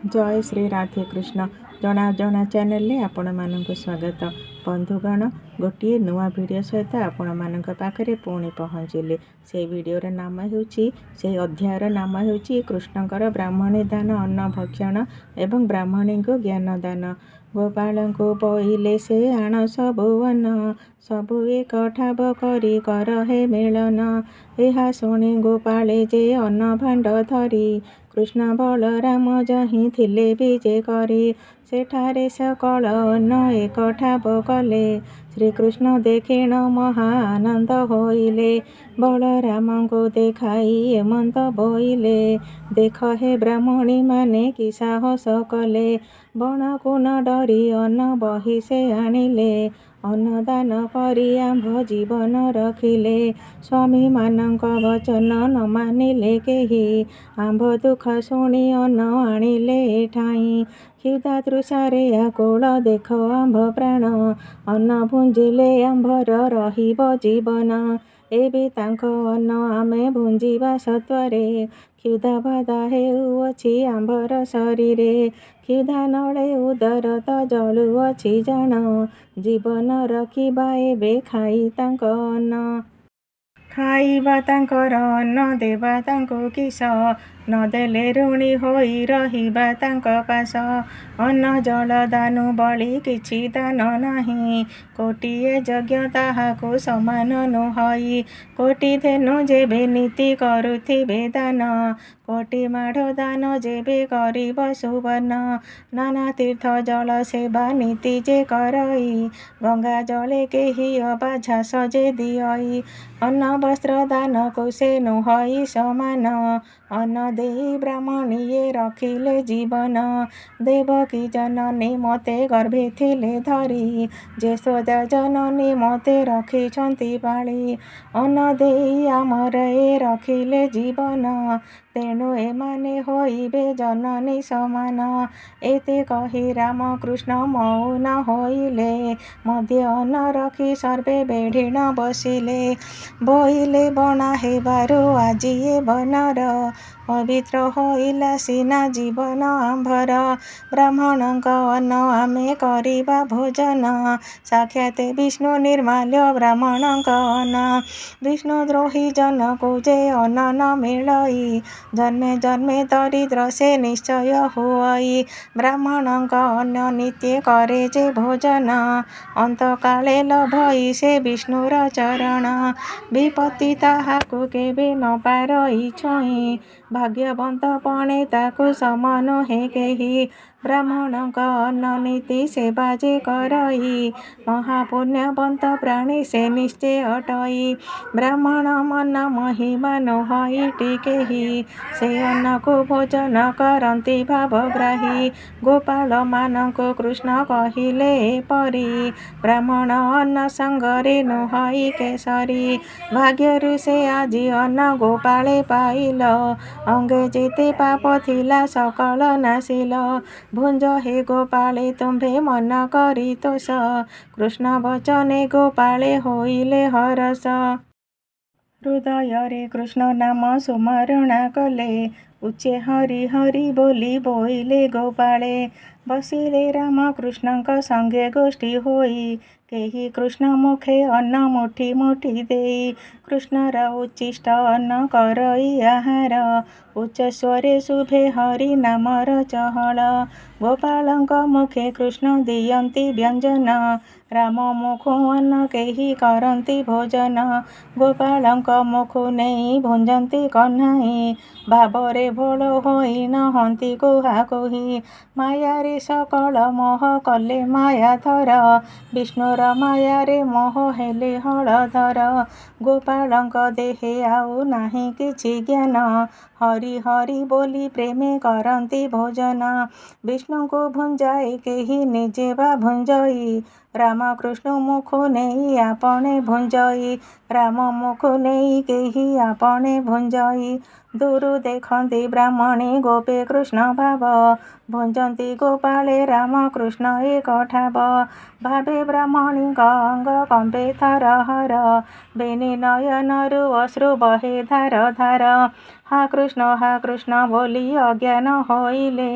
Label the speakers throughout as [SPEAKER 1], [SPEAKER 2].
[SPEAKER 1] ଜୟ ଶ୍ରୀ ରାଧେ କୃଷ୍ଣ। ଜଣା ଜଣା ଚ୍ୟାନେଲରେ ଆପଣମାନଙ୍କୁ ସ୍ୱାଗତ। ବନ୍ଧୁଗଣ, ଗୋଟିଏ ନୂଆ ଭିଡ଼ିଓ ସହିତ ଆପଣମାନଙ୍କ ପାଖରେ ପୁଣି ପହଞ୍ଚିଲି। ସେଇ ଭିଡ଼ିଓର ନାମ ହେଉଛି, ସେଇ ଅଧ୍ୟାୟର ନାମ ହେଉଛି କୃଷ୍ଣଙ୍କର ବ୍ରାହ୍ମଣୀ ଦାନ ଅନ୍ନ ଭକ୍ଷଣ ଏବଂ ବ୍ରାହ୍ମଣୀଙ୍କୁ ଜ୍ଞାନ ଦାନ। ଗୋପାଳଙ୍କୁ ବୋଇଲେ ସେ ଆଣ ସବୁ ଅନ୍ନ, ସବୁ ଏକ ଠାବ କରି କର ହେ ମିଳନ। ଏହା ଶୁଣି ଗୋପାଳେ ଯେ ଅନ୍ନ ଭାଣ୍ଡ ଧରି କୃଷ୍ଣ ବଳରାମ ଯହିଁ ଥିଲେ ବିଜେ କରି, ସେଠାରେ ସକଳ ଅନ୍ନ ଏକ ଠାବ କଲେ। ଶ୍ରୀକୃଷ୍ଣ ଦେଖିଣ ମହା ଆନନ୍ଦ ହୋଇଲେ। ବଳରାମଙ୍କୁ ଦେଖାଇ ଏମନ୍ତ ବୋଇଲେ, ଦେଖ ହେ ବ୍ରାହ୍ମଣୀମାନେ କି ସାହସ କଲେ। ବଣକୁ ନ ଡରି ଅନ୍ନ ବହି ସେ ଆଣିଲେ। ଅନ୍ନଦାନ କରି ଆମ୍ଭ ଜୀବନ ରଖିଲେ। ସ୍ୱାମୀମାନଙ୍କ ବଚନ ନ ମାନିଲେ କେହି। ଆମ୍ଭ ଦୁଃଖ ଶୁଣି ଅନ୍ନ ଆଣିଲେ ଏଠାଇଁ। କ୍ଷୁଧା ତୃଷାରେ ଆକୁଳ ଦେଖ ଆମ୍ଭ ପ୍ରାଣ। ଅନ୍ନ ଭୁଞ୍ଜିଲେ ଆମ୍ଭର ରହିବ ଜୀବନ। ଏବେ ତାଙ୍କ ଅନ୍ନ ଆମେ ଭୁଞ୍ଜିବା ସତ୍ୱରେ। କ୍ଷୁଧା ବାଧା ହେଉଅଛି ଆମ୍ଭର ଶରୀରେ। କ୍ଷୁଧା ନଳେ ଉଦର ତ ଜଳୁଅଛି ଜାଣ। ଜୀବନ ରଖିବା ଏବେ ଖାଇ ତାଙ୍କ ଅନ୍ନ। ଖାଇବା ତାଙ୍କର ଅନ୍ନ, ଦେବା ତାଙ୍କୁ କିସ? ନ ଦେଲେ ଋଣୀ ହୋଇ ରହିବା ତାଙ୍କ ପାଶ। ଅନ୍ନ ଜଳ ଦାନୁ ବଳି କିଛି ଦାନ ନାହିଁ। କୋଟିଏ ଯଜ୍ଞ ତାହାକୁ ସମାନ ନୁହଇ। କୋଟି ଧେନୁ ଯେବେ ନିତି କରୁଥିବେ ଦାନ, କୋଟି ମାଢ଼ ଦାନ ଯେବେ କରିବ ସୁବର୍ଣ୍ଣ। ନାନା ତୀର୍ଥ ଜଳ ସେବା ନୀତି ଯେ କରଇ, ଗଙ୍ଗା ଜଳେ କେହି ଅବା ଝାସ ଯେ ଦିଅଇ, ଅନ୍ନ ବସ୍ତ୍ର ଦାନକୁ ସେ ନୁହଇ ସମାନ। ଅନ୍ନ ଦେଇ ବ୍ରାହ୍ମଣୀଏ ରଖିଲେ ଜୀବନ। ଦେବକୀ ଜନନୀ ମୋତେ ଗର୍ଭେ ଥିଲେ ଧରି, ଯଶୋଦା ଜନନୀ ମୋତେ ରଖିଛନ୍ତି ପାଳି। ଅନ୍ନ ଦେଇ ଆମର ଏ ରଖିଲେ ଜୀବନ, ତେଣୁ ଏମାନେ ହୋଇବେ ଜନନୀ ସମାନ। ଏତେ କହି ରାମକୃଷ୍ଣ ମଉନ ହୋଇଲେ, ମଧ୍ୟେ ଅନ୍ନ ରଖି ସର୍ବେ ବେଢ଼ିଣ ବସିଲେ। ବୋଇଲେ ବଣା ହେବାରୁ ଆଜି ଏ ବନର, ପବିତ୍ର ହୋଇଲା ସିନା ଜୀବନ ଆମ୍ଭର। ବ୍ରାହ୍ମଣଙ୍କ ଅନ୍ନ ଆମେ କରିବା ଭୋଜନ, ସାକ୍ଷାତ ବିଷ୍ଣୁ ନିର୍ମାଲ୍ୟ ବ୍ରାହ୍ମଣଙ୍କ ଅନ୍ନ। ବିଷ୍ଣୁ ଦ୍ରୋହୀ ଜନକୁ ଯେ ଅନ୍ନ ନ ମିଳଇ, ଜନ୍ମେ ଜନ୍ମେ ଦରିଦ୍ର ସେ ନିଶ୍ଚୟ ହୁଅଇ। ବ୍ରାହ୍ମଣଙ୍କ ଅନ୍ନ ନିତ୍ୟେ କରେ ଯେ ଭୋଜନ, ଅନ୍ତକାଳେ ଲଭଇ ସେ ବିଷ୍ଣୁର ଚରଣ। ବିପତ୍ତି ତାହାକୁ କେବେ ନ ପାରଇ ଛୁଇଁ, ଭାଗ୍ୟବନ୍ତ ପଣେ ତାକୁ ସମ ନୁହେଁ କେହି। ବ୍ରାହ୍ମଣଙ୍କ ଅନ୍ନ ନିତି ସେବା ଯେ କରଇ, ମହାପୁଣ୍ୟବନ୍ତ ପ୍ରାଣୀ ସେ ନିଶ୍ଚେ ଅଟଇ। ବ୍ରାହ୍ମଣ ମନ ମହିମା ନୁହଇଟି କେହି, ସେ ଅନ୍ନକୁ ଭୋଜନ କରନ୍ତି ଭାବଗ୍ରାହୀ। ଗୋପାଳମାନଙ୍କୁ କୃଷ୍ଣ କହିଲେ ଏପରି, ବ୍ରାହ୍ମଣ ଅନ୍ନ ସଙ୍ଗରେ ନୁହଇ କେଶରୀ। ଭାଗ୍ୟରୁ ସେ ଆଜି ଅନ୍ନ ଗୋପାଳେ ପାଇଲ, ଅଙ୍ଗେ ଯେତେ ପାପ ଥିଲା ସକଳ ନାଶିଲ। ଭୁଞ୍ଜ ହେ ଗୋପାଳେ ତୁମ୍ଭେ ମନ କରି ତୋଷ, କୃଷ୍ଣ ବଚନେ ଗୋପାଳେ ହୋଇଲେ ହରଷ। ହୃଦୟରେ କୃଷ୍ଣ ନାମ ସୁମରଣା କଲେ, ଉଚ୍ଚେ ହରି ହରି ବୋଲି ବୋଇଲେ ଗୋପାଳେ। ବସିଲେ ରାମ କୃଷ୍ଣଙ୍କ ସଙ୍ଗେ ଗୋଷ୍ଠୀ ହୋଇ, କେହି କୃଷ୍ଣ ମୁଖେ ଅନ୍ନ ମୁଠି ମୁଠି ଦେଇ। କୃଷ୍ଣର ଉଚ୍ଛିଷ୍ଟ ଅନ୍ନ କରଇ ଆହାର, ଉଚ୍ଚସ୍ୱରେ ଶୁଭେ ହରି ନାମର ଚହଳ। ଗୋପାଳଙ୍କ ମୁଖେ କୃଷ୍ଣ ଦିଅନ୍ତି ବ୍ୟଞ୍ଜନ, ରାମ ମୁଖୁଁ ଅନ୍ନ କେହି କରନ୍ତି ଭୋଜନ। ଗୋପାଳଙ୍କ ମୁଖୁ ନେଇ ଭୁଞ୍ଜନ୍ତି କହ୍ନାଇ, ଭାବରେ ଭୋଳ ହୋଇ ନହନ୍ତି କୁହାକୁହି। ମାୟାରେ ସକଳ ମୋହ କଲେ ମାୟାଧର, ବିଷ୍ଣୁର ମାୟାରେ ମୋହ ହେଲେ ହଳଧର। ଗୋପାଳଙ୍କ ଦେହେ ଆଉ ନାହିଁ କିଛି ଜ୍ଞାନ, ହରି ହରି ବୋଲି ପ୍ରେମେ କରନ୍ତି ଭୋଜନ। ବିଷ୍ଣୁଙ୍କୁ ଭୁଞ୍ଜାଏ କେହି ନିଜେ ବା ଭୁଞ୍ଜଇ, ରାମ କୃଷ୍ଣ ମୁଖୁ ନେଇ ଆପଣେ ଭୁଞ୍ଜଇ। ରାମ ମୁଖୁ ନେଇ କେହି ଆପଣେ ଭୁଞ୍ଜଇ। ଦୂରୁ ଦେଖନ୍ତି ବ୍ରାହ୍ମଣୀ ଗୋପେ କୃଷ୍ଣ ଭାବ, ଭୁଞ୍ଜନ୍ତି ଗୋପାଳେ ରାମ କୃଷ୍ଣ ଏକ ଠାବ। ଭାବେ ବ୍ରାହ୍ମଣୀଙ୍କ ଅଙ୍ଗ କମ୍ପେ ଥରହର, ବେନି ନୟନରୁ ଅଶ୍ରୁ ବହେ ଧାର ଧାର। ହା କୃଷ୍ଣ ହା କୃଷ୍ଣ ବୋଲି ଅଜ୍ଞାନ ହୋଇଲେ।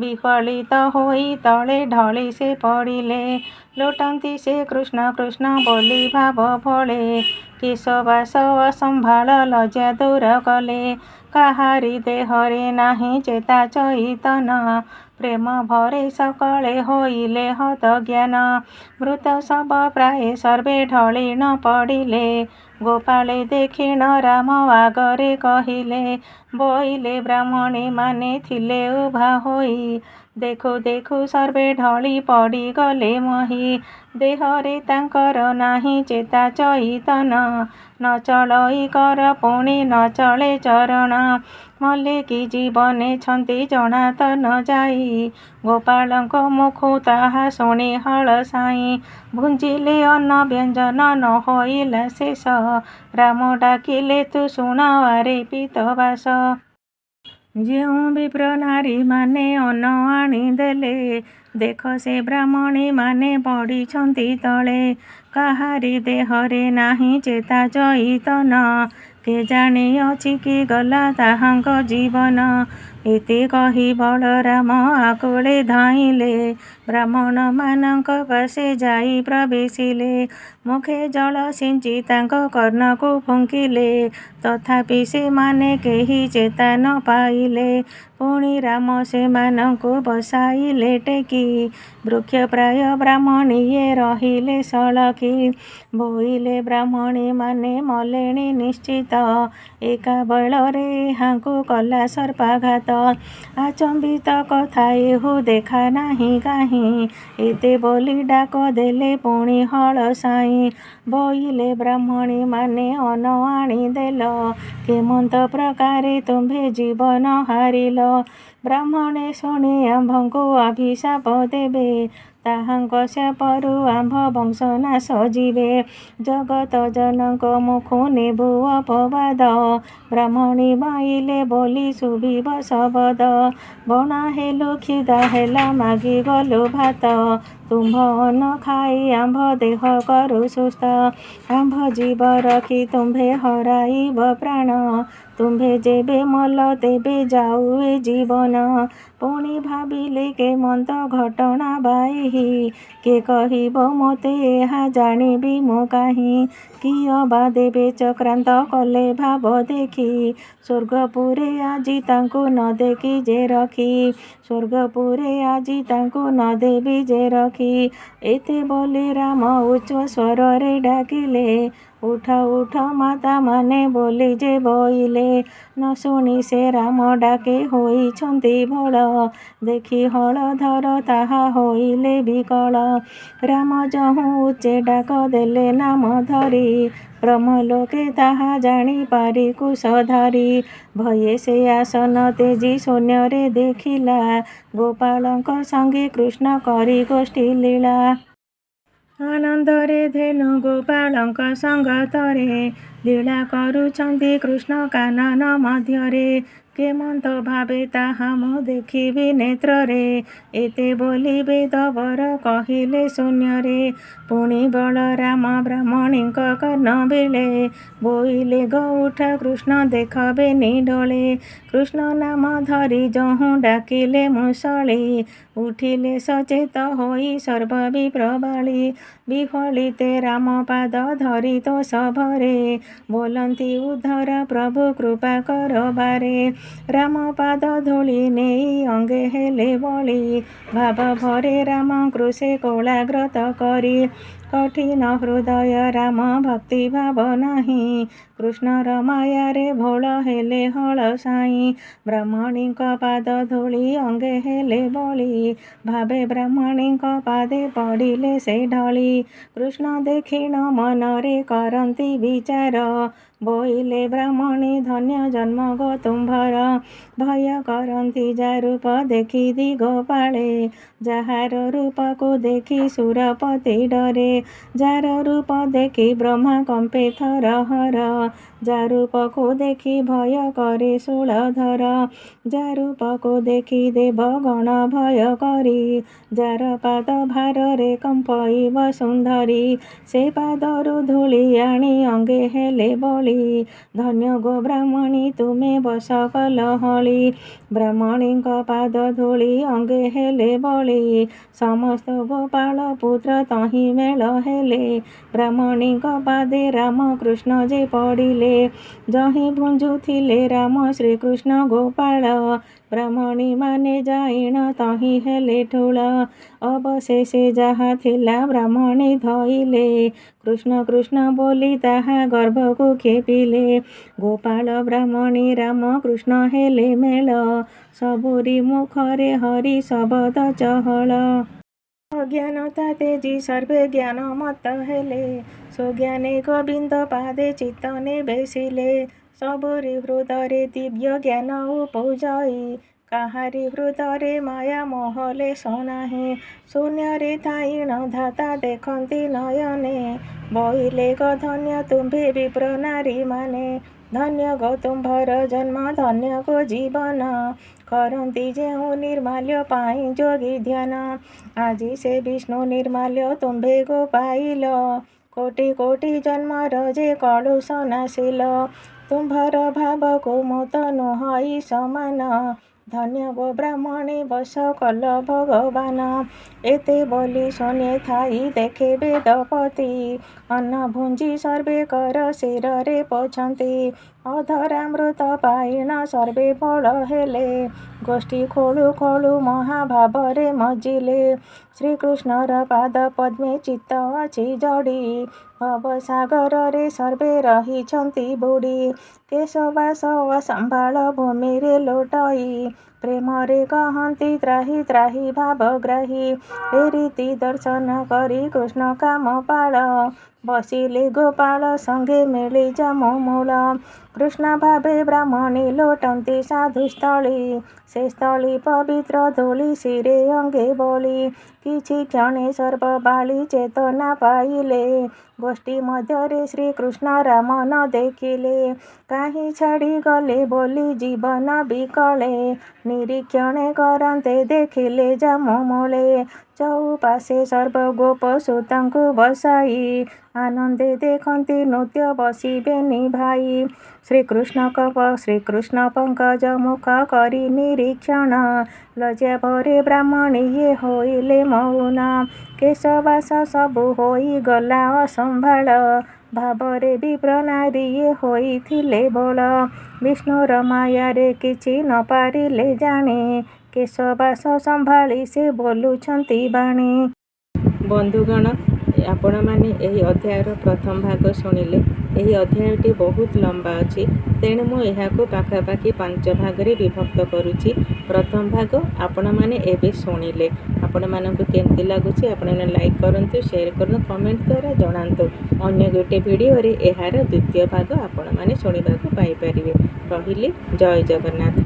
[SPEAKER 1] ବିହ୍ୱଳିତ ହୋଇ ତଳେ ଢଳି ସେ ପଡ଼ିଲେ। ଲୋଟନ୍ତି ସେ କୃଷ୍ଣ କୃଷ୍ଣ ବୋଲି ଭାବ ଭୋଳେ। କେଶବାସ ଅସମ୍ଭାଳ ଲଜ୍ଜା ଦୂର କଲେ। କାହାରି ଦେହରେ ନାହିଁ ଚେତା ଚଇତନ। ପ୍ରେମ ଭରେ ସକଳେ ହୋଇଲେ ହତଜ୍ଞାନ। ମୃତ ଶବ ପ୍ରାୟେ ସର୍ବେ ଢଳିଣ ପଡ଼ିଲେ। ଗୋପାଳେ ଦେଖିଣ ରାମ ଆଗରେ କହିଲେ। ବୋଇଲେ ବ୍ରାହ୍ମଣୀମାନେ ଥିଲେ ଉଭା ହୋଇ। ଦେଖୁ ଦେଖୁ ସର୍ବେ ଢଳି ପଡ଼ିଗଲେ ମହି। ଦେହରେ ତାଙ୍କର ନାହିଁ ଚେତା ଚଇତନ। ନ ଚଳଇ କର ପୁଣି ନ ଚଳେ ଚରଣ। ମଲେ କି ଜୀବନେ ଛନ୍ତି ଜଣା ତ ନ ଯାଇ। ଗୋପାଳଙ୍କ ମୁଖୁଁ ତାହା ଶୁଣି ହଳସାଇଁ। ଭୁଞ୍ଜିଲେ ଅନ୍ନ ବ୍ୟଞ୍ଜନ ନ ହୋଇଲା ଶେଷ। ରାମ ଡାକିଲେ ତୁ ଶୁଣ ଆରେ ପୀତବାସ। ଯେଉଁ ବିପ୍ର ନାରୀମାନେ ଅନ୍ନ ଆଣିଦେଲେ। ଦେଖ ସେ ବ୍ରାହ୍ମଣୀମାନେ ପଡ଼ିଛନ୍ତି ତଳେ। କାହାରି ଦେହରେ ନାହିଁ ଚେତା ଚଇତନ। କେଜାଣି ଅଛି କି ଗଲା ତାହାଙ୍କ ଜୀବନ। ଏତେ କହି ବଳରାମ ଆକୁଳେ ଧାଇଁଲେ। ବ୍ରାହ୍ମଣମାନଙ୍କ ପାଶେ ଯାଇ ପ୍ରବେଶିଲେ। ମୁଖେ ଜଳ ସିଞ୍ଚି ତାଙ୍କ କର୍ଣ୍ଣକୁ ଫୁଙ୍କିଲେ। ତଥାପି ସେମାନେ କେହି ଚେତା ନ ପାଇଲେ। ପୁଣି ରାମ ସେମାନଙ୍କୁ ବସାଇଲେ ଟେକି। ବୃକ୍ଷପ୍ରାୟ ବ୍ରାହ୍ମଣୀଏ ରହିଲେ ସଳଖି। ବୋଇଲେ ବ୍ରାହ୍ମଣୀମାନେ ମଲେଣି ନିଶ୍ଚିତ। ଏକାବେଳରେ ଏହାଙ୍କୁ କଲା ସର୍ପାଘାତ। ଆଚମ୍ବିତ କଥା ଏହୁ ଦେଖା ନାହିଁ କାହିଁ। ଏତେ ବୋଲି ଡାକ ଦେଲେ ପୁଣି ହଳସାଇଁ। ବୋଇଲେ ବ୍ରାହ୍ମଣୀମାନେ ଅନ୍ନ ଆଣିଦେଲ। କେମନ୍ତ ପ୍ରକାରେ ତୁମ୍ଭେ ଜୀବନ ହାରିଲ। ବ୍ରାହ୍ମଣେ ଶୁଣି ଆମ୍ଭଙ୍କୁ ଅଭିଶାପ ଦେବେ। ତାହାଙ୍କ ଶାପରୁ ଆମ୍ଭ ବଂଶ ନାଶ ଯିବେ। ଜଗତଜନଙ୍କ ମୁଖୁଁ ନେବୁ ଅପବାଦ। ବ୍ରାହ୍ମଣୀ ମଇଲେ ବୋଲି ଶୁଭିବ ଶବଦ। ବଣା ହେଲୁ କ୍ଷୁଧା ହେଲା ମାଗିଗଲୁ ଭାତ। ତୁମ୍ଭ ଅନ୍ନ ଖାଇ ଆମ୍ଭ ଦେହ କରୁ ସୁସ୍ଥ। ଆମ୍ଭ ଜୀବ ରଖି ତୁମ୍ଭେ ହରାଇବ ପ୍ରାଣ। ତୁମ୍ଭେ ଯେବେ ମଲ ତେବେ ଯାଉ ଏ ଜୀବନ। ପୁଣି ଭାବିଲେ କେମନ୍ତ ଘଟଣା ବା ଏହି। କେ କହିବ ମୋତେ ଏହା ଜାଣିବି ମୁଁ କାହିଁ। କି ଅବା ଦେବେ ଚକ୍ରାନ୍ତ କଲେ ଭାବ ଦେଖି। ସ୍ୱର୍ଗପୁରେ ଆଜି ତାଙ୍କୁ ନ ଦେଖି ଯେ ରଖି। ସ୍ୱର୍ଗପୁରେ ଆଜି ତାଙ୍କୁ ନ ଦେବି ଯେ ରଖି। ଏତେ ବୋଲି ରାମ ଉଚ୍ଚ ସ୍ୱରରେ ଡାକିଲେ। ଉଠ ଉଠ ମାତାମାନେ ବୋଲି ଯେ ବୋଇଲେ। ନ ଶୁଣି ସେ ରାମ ଡାକେ ହୋଇଛନ୍ତି ଭୋଳ। ଦେଖି ହଳଧର ତାହା ହୋଇଲେ ବିକଳ। ରାମ ଯହୁଁ ଉଚ୍ଚେ ଡାକ ଦେଲେ ନାମ ଧରି। ବ୍ରହ୍ମଲୋକେ ତାହା ଜାଣି ପାରି କୁଶଧାରୀ। ଭୟେ ସେ ଆସନ ତେଜି ଶୂନ୍ୟରେ ଦେଖିଲା। ଗୋପାଳଙ୍କ ସଙ୍ଗେ କୃଷ୍ଣ କରି ଗୋଷ୍ଠୀ ଲୀଳା। ଆନନ୍ଦରେ ଧେନୁ ଗୋପାଳଙ୍କ ସଙ୍ଗତରେ। ଲୀଳା କରୁଛନ୍ତି କୃଷ୍ଣ କାନନ ମଧ୍ୟରେ। କେମନ୍ତ ଭାବେ ତାହା ମୁଁ ଦେଖିବି ନେତ୍ରରେ। ଏତେ ବୋଲି ବେଦବର କହିଲେ ଶୂନ୍ୟରେ। ପୁଣି ବଳରାମ ବ୍ରାହ୍ମଣୀଙ୍କ କର୍ଣ୍ଣ ବିଳେ। ବୋଇଲେ ଗୋ ଉଠ କୃଷ୍ଣ ଦେଖ ବେନି ଡୋଳେ। କୃଷ୍ଣ ନାମ ଧରି ଯହୁଁ ଡାକିଲେ ମୁଷଳୀ। ଉଠିଲେ ସଚେତ ହୋଇ ସର୍ବ ବିପ୍ରବାଳୀ। ବିହ୍ୱଳିତେ ରାମ ପାଦ ଧରି ତୋଷ ଭରେ। ବୋଲନ୍ତି ଉଦ୍ଧର ପ୍ରଭୁ କୃପା କର ବାରେ। ରାମ ପାଦ ଧୂଳି ନେଇ ଅଙ୍ଗେ ହେଲେ ବଳି। ଭାବ ଭରେ ରାମ କୃଷେ କୋଳାଗ୍ରତ କରି। କଠିନ ହୃଦୟ ରାମ ଭକ୍ତି ଭାବ ନାହିଁ। କୃଷ୍ଣର ମାୟାରେ ଭୋଳ ହେଲେ ହଳସାଇଁ। ବ୍ରାହ୍ମଣୀଙ୍କ ପାଦ ଧୂଳି ଅଙ୍ଗେ ହେଲେ ବଳି। ଭାବେ ବ୍ରାହ୍ମଣୀଙ୍କ ପାଦେ ପଡ଼ିଲେ ସେ ଢଳି। କୃଷ୍ଣ ଦେଖିଣ ମନରେ କରନ୍ତି ବିଚାର। ବୋଇଲେ ବ୍ରାହ୍ମଣୀ ଧନ୍ୟ ଜନ୍ମ ଗୋ ତୁମ୍ଭର। ଭୟ କରନ୍ତି ଯା ରୂପ ଦେଖି ଦିଗପାଳେ। ଯାହାର ରୂପକୁ ଦେଖି ସୁରପତି ଡରେ। ଯାର ରୂପ ଦେଖି ବ୍ରହ୍ମା କମ୍ପେ ଥରହର, ଯା ରୂପକୁ ଦେଖି ଭୟ କରେ ଶୂଳଧର, ଯା ରୂପକୁ ଦେଖି ଦେବଗଣ ଭୟ କରି, ଯାର ପାଦ ଭାରରେ କମ୍ପଇ ବସୁନ୍ଧରୀ, ସେ ପାଦରୁ ଧୂଳି ଆଣି ଅଙ୍ଗେ ହେଲେ ବଳି। ଧନ୍ୟ ଗୋ ବ୍ରାହ୍ମଣୀ ତୁମେ ବସ କଲ ହଳି। ବ୍ରାହ୍ମଣୀଙ୍କ ପାଦ ଧୂଳି ଅଙ୍ଗେ ହେଲେ ବଳି। ସମସ୍ତ ଗୋପାଳ ପୁତ୍ର ତହିଁ ମେଳ ହେଲେ। ବ୍ରାହ୍ମଣୀଙ୍କ ପାଦେ ରାମ କୃଷ୍ଣ ଯେ ପଡ଼ିଲେ। ଯହିଁ ଭୁଞ୍ଜୁଥିଲେ ରାମ ଶ୍ରୀକୃଷ୍ଣ ଗୋପାଳ, ବ୍ରାହ୍ମଣୀମାନେ ଯାଇଣ ତହିଁ ହେଲେ ଠୁଳ। ଅବଶେଷେ ଯାହା ଥିଲା ବ୍ରାହ୍ମଣୀ ଧଇଲେ, କୃଷ୍ଣ କୃଷ୍ଣ ବୋଲି ତାହା ଗର୍ଭକୁ କ୍ଷେପିଲେ। ଗୋପାଳ ବ୍ରାହ୍ମଣୀ ରାମ କୃଷ୍ଣ ହେଲେ ମେଳ, ସବୁରି ମୁଖରେ ହରି ଶବଦ ଚହଳ। ଅଜ୍ଞାନତା ତେଜି ସର୍ବେ ଜ୍ଞାନ ମତ୍ତ ହେଲେ, ସୁଜ୍ଞାନେ ଗୋବିନ୍ଦ ପାଦେ ଚିତ୍ତ ନିବେଶିଲେ। ସବୁରି ହୃଦୟରେ ଦିବ୍ୟ ଜ୍ଞାନ ଉପୁଜଇ, କାହାରି ହୃଦୟରେ ମାୟା ମୋହ ଲେଶ ନାହିଁ। ଶୂନ୍ୟରେ ଥାଇଣ ଧାତା ଦେଖନ୍ତି ନୟନେ, ବୋଇଲେ ଗୋ ଧନ୍ୟ ତୁମ୍ଭେ ବିପ୍ର ନାରୀମାନେ। ଧନ୍ୟ ଗୋ ତୁମ୍ଭର ଜନ୍ମ ଧନ୍ୟ ଗୋ ଜୀବନ, କରନ୍ତି ଯେଉଁ ନିର୍ମାଲ୍ୟ ପାଇଁ ଯୋଗୀ ଧ୍ୟାନ। ଆଜି ସେ ବିଷ୍ଣୁ ନିର୍ମାଲ୍ୟ ତୁମ୍ଭେ ଗୋ ପାଇଲ, କୋଟି କୋଟି ଜନ୍ମର ଯେ କଳୁଷ ନାଶିଲ। ତୁମ୍ଭର ଭାବକୁ ମୁଁ ତ ନୁହଇ ସମାନ, ଧନ୍ୟ ଗୋ ବ୍ରାହ୍ମଣୀ ବଶ କଲ ଭଗବାନ। ଏତେ ବୋଲି ଶୂନ୍ୟେ ଥାଇ ଦେଖେ ବେଦପତି, ଅନ୍ନ ଭୁଞ୍ଜି ସର୍ବେ କର ଶିରରେ ପୋଛନ୍ତି। ଅଧରାମୃତ ପାଇଣ ସର୍ବେ ଭୋଳ ହେଲେ, ଗୋଷ୍ଠୀ ଖୋଳୁ ଖୋଳୁ ମହାଭାବରେ ମଜ୍ଜିଲେ। ଶ୍ରୀକୃଷ୍ଣର ପାଦ ପଦ୍ମେ ଚିତ୍ତ ଅଛି ଜଡ଼ି, ଭବସାଗରରେ ସର୍ବେ ରହିଛନ୍ତି ବୁଡ଼ି। କେଶବାସ ଅସମ୍ଭାଳ ଭୂମିରେ ଲୋଟଇ, ପ୍ରେମରେ କହନ୍ତି ତ୍ରାହି ତ୍ରାହି ଭାବଗ୍ରାହୀ। ଏ ରୀତି ଦର୍ଶନ କରି କୃଷ୍ଣ କାମପାଳ, ବସିଲେ ଗୋପାଳ ସଙ୍ଗେ ମିଳି ଜାମୁ ମୂଳ। କୃଷ୍ଣ ଭାବେ ବ୍ରାହ୍ମଣୀ ଲୋଟନ୍ତି ସାଧୁସ୍ଥଳୀ, ସେ ସ୍ଥଳୀ ପବିତ୍ର ଧୂଳି ଶିରେ ଅଙ୍ଗେ ବୋଳି। କିଛି କ୍ଷଣେ ସର୍ବବାଳୀ ଚେତନା ପାଇଲେ, ଗୋଷ୍ଠୀ ମଧ୍ୟରେ ଶ୍ରୀକୃଷ୍ଣ ରାମ ନ ଦେଖିଲେ। କାହିଁ ଛାଡ଼ିଗଲେ ବୋଲି ଜୀବନ ବିକଳେ, ନିରୀକ୍ଷଣେ କରନ୍ତେ ଦେଖିଲେ ଜାମୁ ମୂଳେ। ଚଉପାଶେ ସର୍ବ ଗୋପ ସୁତଙ୍କୁ ବସାଇ, ଆନନ୍ଦେ ଦେଖନ୍ତି ନୃତ୍ୟ ବସିବେନି ଭାଇ। ଶ୍ରୀକୃଷ୍ଣ ପଙ୍କଜ ମୁଖ କରି ନିରୀକ୍ଷଣ, ଲଜ୍ଜା ଭରେ ବ୍ରାହ୍ମଣୀ ଏ ହୋଇଲେ ମଉନ। କେଶବାସ ସବୁ ହୋଇଗଲା ଅସମ୍ଭାଳ, ଭାବରେ ବିପ୍ର ନାରୀ ଏ ହୋଇଥିଲେ ଭୋଳ। ବିଷ୍ଣୁର ମାୟାରେ କିଛି ନ ପାରିଲେ ଜାଣି, କେଶବାସ ସମ୍ଭାଳି ସେ ବୋଲୁଛନ୍ତି ବାଣୀ। ବନ୍ଧୁଗଣ, ଆପଣମାନେ ଏହି ଅଧ୍ୟାୟର ପ୍ରଥମ ଭାଗ ଶୁଣିଲେ। ଏହି ଅଧ୍ୟାୟଟି ବହୁତ ଲମ୍ବା ଅଛି, ତେଣୁ ମୁଁ ଏହାକୁ ପାଖାପାଖି 5 ଭାଗରେ ବିଭକ୍ତ କରୁଛି। ପ୍ରଥମ ଭାଗ ଆପଣମାନେ ଏବେ ଶୁଣିଲେ। ଆପଣମାନଙ୍କୁ କେମିତି ଲାଗୁଛି ଆପଣମାନେ ଲାଇକ୍ କରନ୍ତୁ, ସେୟାର କରନ୍ତୁ, କମେଣ୍ଟ ଦ୍ୱାରା ଜଣାନ୍ତୁ। ଅନ୍ୟ ଗୋଟେ ଭିଡ଼ିଓରେ ଏହାର ଦ୍ୱିତୀୟ ଭାଗ ଆପଣମାନେ ଶୁଣିବାକୁ ପାଇପାରିବେ। ରହିଲି, ଜୟ ଜଗନ୍ନାଥ।